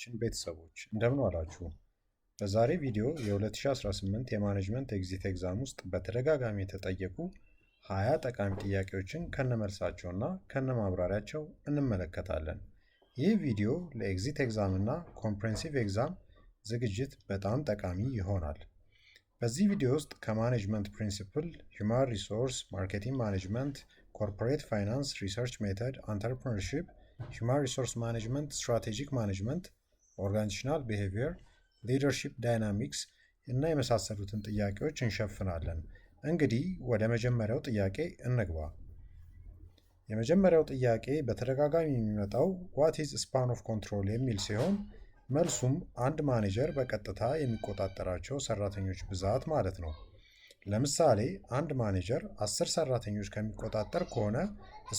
የቻናላችን ቤተሰቦች፣ እንደምን ዋላችሁ? በዛሬ ቪዲዮ የ2018 የ management exit exam ውስጥ በተደጋጋሚ የተጠየቁ 20 ጠቃሚ ጥያቄዎችን ከነመልሳቸውና ከነማብራሪያቸው እንመለከታለን። ይህ ቪዲዮ ለ exit exam እና comprehensive exam ዝግጅት በጣም ጠቃሚ ይሆናል። በዚህ ቪዲዮ ውስጥ ከ management principle፣ human resource፣ marketing management፣ corporate finance፣ research method፣ entrepreneurship፣ human resource management፣ strategic management፣ organizational behavior፣ leadership dynamics እና የመሳሰሉትን ጥያቄዎች እንሸፍናለን። እንግዲህ ወደ መጀመሪያው ጥያቄ እንግባ። የመጀመሪያው ጥያቄ በተደጋጋሚ የሚመጣው "What is span of control?" የሚል ሲሆን መልሱም አንድ ማኔጀር በቀጥታ የሚቆጣጠራቸው ሰራተኞች ብዛት ማለት ነው። ለምሳሌ አንድ ማኔጀር 10 ሰራተኞች ከሚቆጣጠር ከሆነ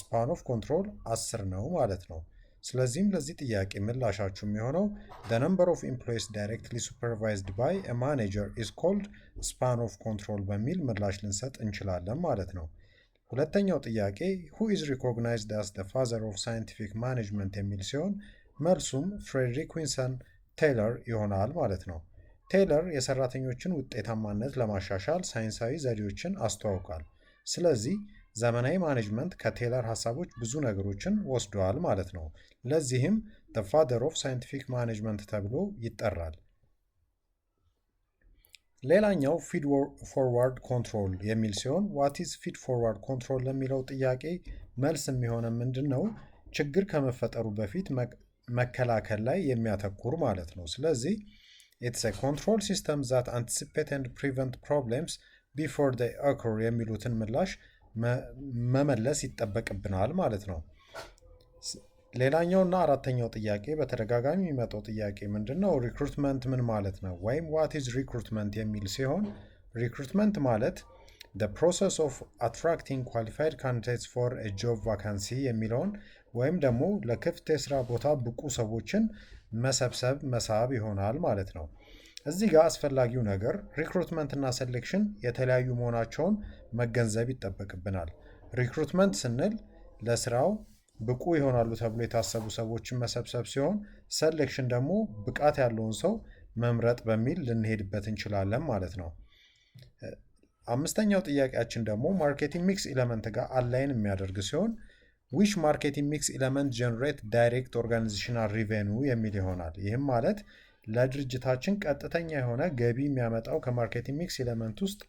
span of control 10 ነው ማለት ነው። ስለዚህም ለዚህ ጥያቄ ምላሻችሁ የሚሆነው "The number of employees directly supervised by a manager is called span of control" በሚል ምላሽ ልንሰጥ እንችላለን ማለት ነው። ሁለተኛው ጥያቄ "Who is recognized as the father of scientific management?" የሚል ሲሆን መልሱም ፍሬድሪክ ዊንሰን ቴይለር ይሆናል ማለት ነው። ቴይለር የሰራተኞችን ውጤታማነት ለማሻሻል ሳይንሳዊ ዘዴዎችን አስተዋውቋል። ስለዚህ ዘመናዊ management ከቴይለር ሀሳቦች ብዙ ነገሮችን ወስደዋል ማለት ነው። ለዚህም the father of scientific management ተብሎ ይጠራል። ሌላኛው feed forward control የሚል ሲሆን "What is feed forward control?" ለሚለው ጥያቄ መልስ የሚሆነው ምንድን ነው? ችግር ከመፈጠሩ በፊት መከላከል ላይ የሚያተኩር ማለት ነው። ስለዚህ "It's a control system that anticipate and prevent problems before they occur" የሚሉትን ምላሽ መመለስ ይጠበቅብናል ማለት ነው። ሌላኛውና አራተኛው ጥያቄ በተደጋጋሚ የሚመጣው ጥያቄ ምንድን ነው? Recruitment ምን ማለት ነው? ወይም "What is recruitment?" የሚል ሲሆን recruitment ማለት "the process of attracting qualified candidates for a job vacancy" የሚለውን ወይም ደግሞ ለክፍት የስራ ቦታ ብቁ ሰዎችን መሰብሰብ፣ መሳብ ይሆናል ማለት ነው። እዚህ ጋር አስፈላጊው ነገር recruitment እና selection የተለያዩ መሆናቸውን መገንዘብ ይጠበቅብናል። Recruitment ስንል ለስራው ብቁ ይሆናሉ ተብሎ የታሰቡ ሰዎችን መሰብሰብ ሲሆን selection ደግሞ ብቃት ያለውን ሰው መምረጥ በሚል ልንሄድበት እንችላለን ማለት ነው። አምስተኛው ጥያቄያችን ደግሞ marketing mix element ጋር align የሚያደርግ ሲሆን "Which marketing mix element generate direct organizational revenue?" የሚል ይሆናል። ይህም ማለት ለድርጅታችን ቀጥተኛ የሆነ ገቢ የሚያመጣው ከ marketing mix element ውስጥ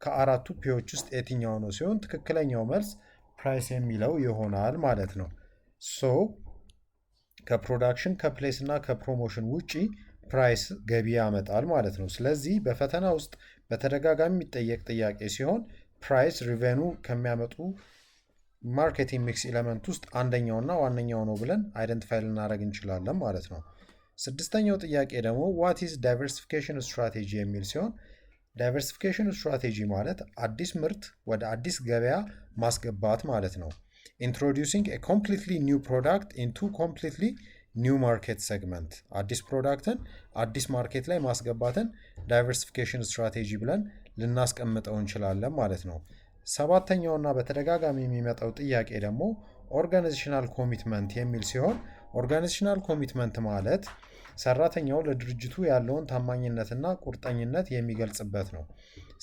ከአራቱ P ዎች ውስጥ የትኛው ነው ሲሆን ትክክለኛው መልስ price የሚለው ይሆናል ማለት ነው። So ከ production፣ ከ place እና ከ promotion ውጪ price ገቢ ያመጣል ማለት ነው። ስለዚህ በፈተና ውስጥ በተደጋጋሚ የሚጠየቅ ጥያቄ ሲሆን price revenue ከሚያመጡ marketing mix element ውስጥ አንደኛውና ዋነኛው ነው ብለን identify ልናደርግ እንችላለን ማለት ነው። ስድስተኛው ጥያቄ ደግሞ "What is diversification strategy?" የሚል ሲሆን diversification strategy ማለት አዲስ ምርት ወደ አዲስ ገበያ ማስገባት ማለት ነው። Introducing a completely new product into completely new market segment፣ አዲስ product ን አዲስ market ላይ ማስገባትን diversification strategy ብለን ልናስቀምጠው እንችላለን ማለት ነው። ሰባተኛውና በተደጋጋሚ የሚመጣው ጥያቄ ደግሞ organizational commitment የሚል ሲሆን organizational commitment ማለት ሰራተኛው ለድርጅቱ ያለውን ታማኝነትና ቁርጠኝነት የሚገልጽበት ነው።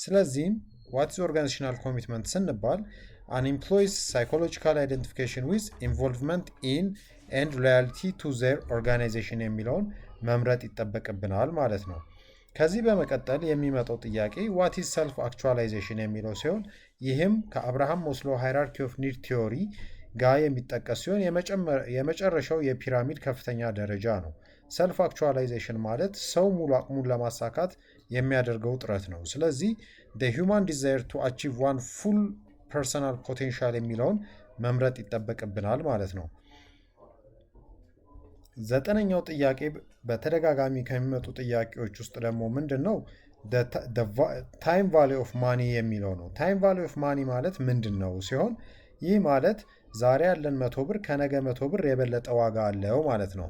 ስለዚህም "What's organizational commitment?" ስንባል an employee's psychological identification with, involvement in and loyalty to their organization የሚለውን መምረጥ ይጠበቅብናል ማለት ነው። ከዚህ በመቀጠል የሚመጣው ጥያቄ "What is self actualization?" የሚለው ሲሆን ይህም ከአብርሃም ማስሎ hierarchy of need theory ጋር የሚጠቀስ ሲሆን የመጨረሻው የፒራሚድ ከፍተኛ ደረጃ ነው። Self actualization ማለት ሰው ሙሉ አቅሙን ለማሳካት የሚያደርገው ጥረት ነው። ስለዚህ "human desire to achieve one full personal potential" የሚለውን መምረጥ ይጠበቅብናል ማለት ነው። ዘጠነኛው ጥያቄ በተደጋጋሚ ከሚመጡ ጥያቄዎች ውስጥ ደግሞ ምንድን ነው? Time value of money የሚለው ነው። Time value of money ማለት ምንድን ነው ሲሆን ይህ ማለት ዛሬ ያለን 100 ብር ከነገ 100 ብር የበለጠ ዋጋ አለው ማለት ነው።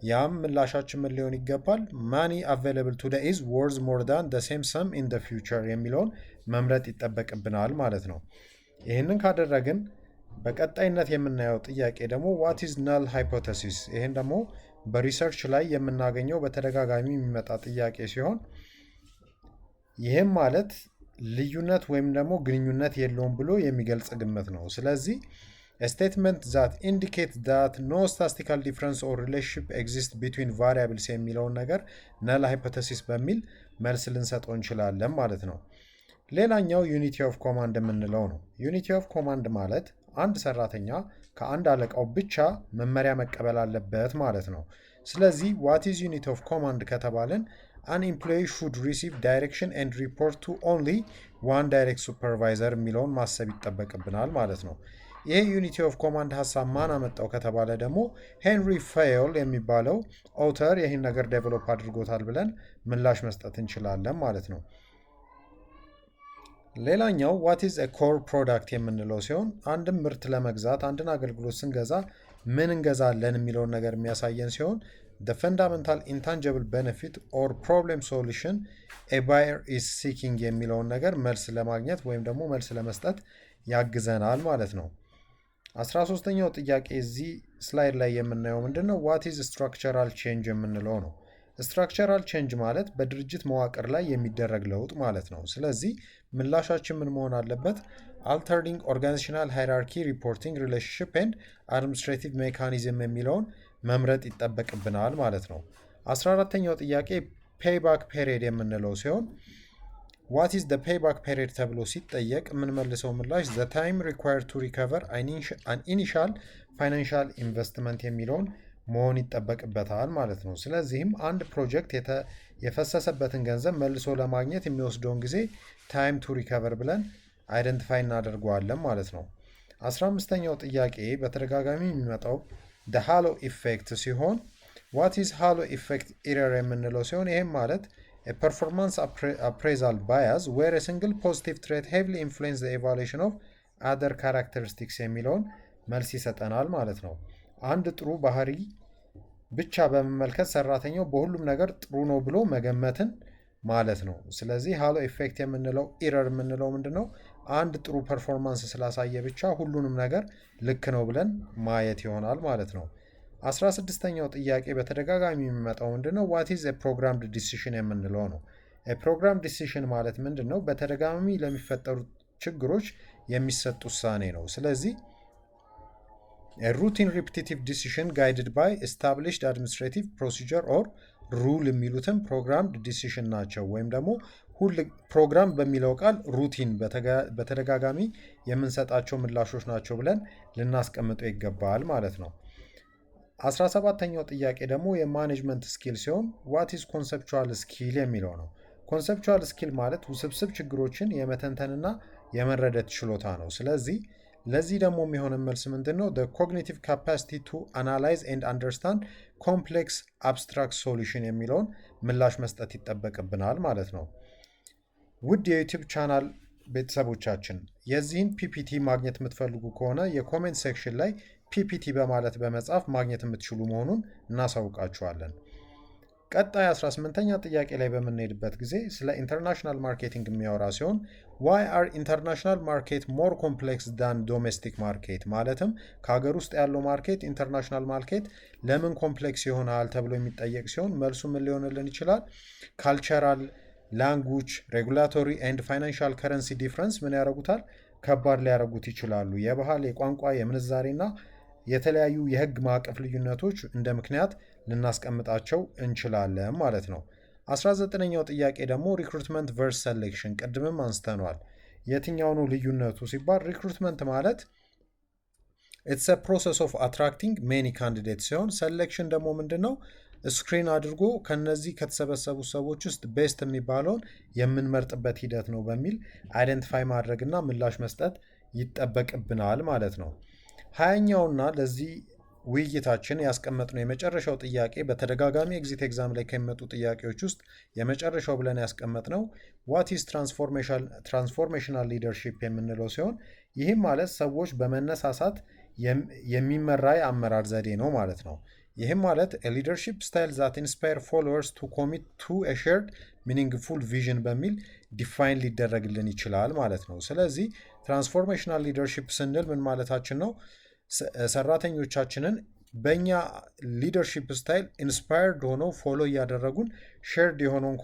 ያም ምላሻችን ምን ሊሆን ይገባል? "Money available today is worth more than the same sum in the future" የሚለውን መምረጥ ይጠበቅብናል ማለት ነው። ይህንን ካደረግን በቀጣይነት የምናየው ጥያቄ ደግሞ "What is null hypothesis?" ይህን ደግሞ በ research ላይ የምናገኘው በተደጋጋሚ የሚመጣ ጥያቄ ሲሆን ይህም ማለት ልዩነት ወይም ደግሞ ግንኙነት የለውም ብሎ የሚገልጽ ግምት ነው። ስለዚህ statement that indicate that no statistical difference or relationship exist between variables የሚለውን ነገር null hypothesis በሚል መልስ ልንሰጠው እንችላለን ማለት ነው። ሌላኛው unity of command የምንለው ነው። Unity of command ማለት አንድ ሰራተኛ ከአንድ አለቃው ብቻ መመሪያ መቀበል አለበት ማለት ነው። ስለዚህ what is unity of command ከተባልን an employee should receive direction and report to only one direct supervisor የሚለውን ማሰብ ይጠበቅብናል ማለት ነው። ይሄ unity of command ሀሳብ ማን አመጣው ከተባለ ደግሞ Henri Fayol የሚባለው author ይህን ነገር develop አድርጎታል ብለን ምላሽ መስጠት እንችላለን ማለት ነው። ሌላኛው what is core product የምንለው ሲሆን አንድን ምርት ለመግዛት፣ አንድን አገልግሎት ስንገዛ ምን እንገዛለን የሚለውን ነገር የሚያሳየን ሲሆን the fundamental intangible benefit or problem solution a buyer is seeking የሚለውን ነገር መልስ ለማግኘት ወይም ደግሞ መልስ ለመስጠት ያግዘናል ማለት ነው። 13ኛው ጥያቄ እዚህ slide ላይ የምናየው ምንድን ነው? What is structural change የምንለው ነው። Structural change ማለት በድርጅት መዋቅር ላይ የሚደረግ ለውጥ ማለት ነው። ስለዚህ ምላሻችን ምን መሆን አለበት? Altering organizational hierarchy, reporting relationship and administrative mechanism የሚለውን መምረጥ ይጠበቅብናል ማለት ነው። 14ተኛው ጥያቄ payback period የምንለው ሲሆን what is the payback period ተብሎ ሲጠየቅ የምንመልሰው ምላሽ the time required to recover an initial financial investment የሚለውን መሆን ይጠበቅበታል ማለት ነው። ስለዚህም አንድ ፕሮጀክት የፈሰሰበትን ገንዘብ መልሶ ለማግኘት የሚወስደውን ጊዜ time to recover ብለን identify እናደርገዋለን ማለት ነው። 15ኛው ጥያቄ በተደጋጋሚ የሚመጣው the halo effect ሲሆን what is halo effect error የምንለው ሲሆን ይህም ማለት performance appraisal bias where single positive trait heavily influence evaluation of other characteristics የሚለውን መልስ ይሰጠናል ማለት ነው። አንድ ጥሩ ባህሪ ብቻ በመመልከት ሰራተኛው በሁሉም ነገር ጥሩ ነው ብሎ መገመትን ማለት ነው። ስለዚህ halo effect የምንለው error የምንለው ምንድን ነው? አንድ ጥሩ performance ስላሳየ ብቻ ሁሉንም ነገር ልክ ነው ብለን ማየት ይሆናል ማለት ነው። 16ኛው ጥያቄ በተደጋጋሚ የሚመጣው ምንድን ነው? What is programmed decision የምንለው ነው። Programmed decision ማለት ምንድን ነው? በተደጋጋሚ ለሚፈጠሩ ችግሮች የሚሰጥ ውሳኔ ነው። ስለዚህ routine repetitive decision guided by established administrative procedure or rule የሚሉትም programmed decision ናቸው። ወይም ደግሞ ሁል ፕሮግራም በሚለው ቃል routine በተደጋጋሚ የምንሰጣቸው ምላሾች ናቸው ብለን ልናስቀምጠው ይገባል ማለት ነው። 17ተኛው ጥያቄ ደግሞ የ management skill ሲሆን what is conceptual skill የሚለው ነው። Conceptual skill ማለት ውስብስብ ችግሮችን የመተንተንና የመረዳት ችሎታ ነው። ስለዚህ ለዚህ ደግሞ የሚሆነን መልስ ምንድን ነው? Cognitive capacity to analyze and understand complex abstract solution የሚለውን ምላሽ መስጠት ይጠበቅብናል ማለት ነው። ውድ የ YouTube channel ቤተሰቦቻችን፣ የዚህን PPT ማግኘት የምትፈልጉ ከሆነ የ comment section ላይ PPT በማለት በመጻፍ ማግኘት የምትችሉ መሆኑን እናሳውቃችኋለን። ቀጣይ 18ኛ ጥያቄ ላይ በምንሄድበት ጊዜ ስለ international marketing የሚያወራ ሲሆን why are international market more complex than domestic market፣ ማለትም ከሀገር ውስጥ ያለው market international market ለምን complex ይሆናል ተብሎ የሚጠየቅ ሲሆን መልሱ ምን ሊሆንልን ይችላል? Cultural, language, regulatory and financial currency difference ምን ያደርጉታል? ከባድ ሊያደርጉት ይችላሉ። የባህል፣ የቋንቋ፣ የምንዛሬና የተለያዩ የህግ ማዕቀፍ ልዩነቶች እንደ ምክንያት ልናስቀምጣቸው እንችላለን ማለት ነው። 19ኛው ጥያቄ ደግሞ recruitment versus selection ቅድምም አንስተነዋል። የትኛው ነው ልዩነቱ ሲባል recruitment ማለት it's process of attracting many candidate ሲሆን selection ደግሞ ምንድን ነው? Screen አድርጎ ከነዚህ ከተሰበሰቡ ሰዎች ውስጥ best የሚባለውን የምንመርጥበት ሂደት ነው በሚል identify ማድረግና ምላሽ መስጠት ይጠበቅብናል ማለት ነው። 20ኛውና ለዚህ ውይይታችን ያስቀመጥነው የመጨረሻው ጥያቄ በተደጋጋሚ exit exam ላይ ከሚመጡ ጥያቄዎች ውስጥ የመጨረሻው ብለን ያስቀመጥነው what is transformational leadership የምንለው ሲሆን ይህም ማለት ሰዎች በመነሳሳት የሚመራ የአመራር ዘዴ ነው ማለት ነው። ይህም ማለት leadership style that inspire followers to commit to shared meaningful vision በሚል define ሊደረግልን ይችላል ማለት ነው። ስለዚህ transformational leadership ስንል ምን ማለታችን ነው? ሰራተኞቻችንን በእኛ leadership style inspired ሆነው follow እያደረጉን shared የሆነውን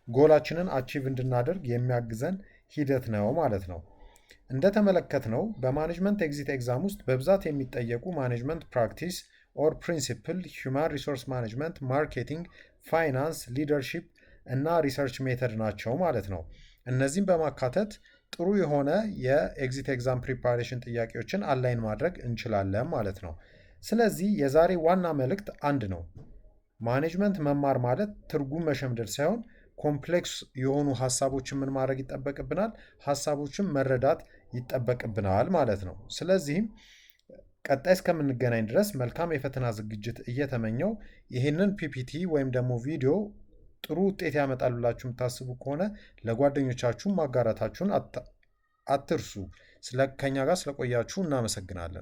goal ኣችንን achieve እንድናደርግ የሚያግዘን ሂደት ነው ማለት ነው። እንደተመለከትነው በ management exit exam ውስጥ በብዛት የሚጠየቁ management practice or principle፣ human resource management፣ marketing፣ finance፣ leadership እና research method ናቸው ማለት ነው። እነዚህም በማካተት ጥሩ የሆነ የ exit exam preparation ጥያቄዎችን align ማድረግ እንችላለን ማለት ነው። ስለዚህ የዛሬ ዋና መልእክት አንድ ነው። Management መማር ማለት ትርጉም መሸምደድ ሳይሆን complex የሆኑ ሀሳቦችን ምን ማድረግ ይጠበቅብናል? ሀሳቦችን መረዳት ይጠበቅብናል ማለት ነው። ስለዚህም ቀጣይ እስከምንገናኝ ድረስ መልካም የፈተና ዝግጅት እየተመኘሁ ይህንን PPT ወይም ደግሞ ቪዲዮ ጥሩ ውጤት ያመጣል ብላችሁ የምታስቡ ከሆነ ለጓደኞቻችሁ ማጋራታችሁን አትርሱ። ከኛ ጋር ስለቆያችሁ እናመሰግናለን።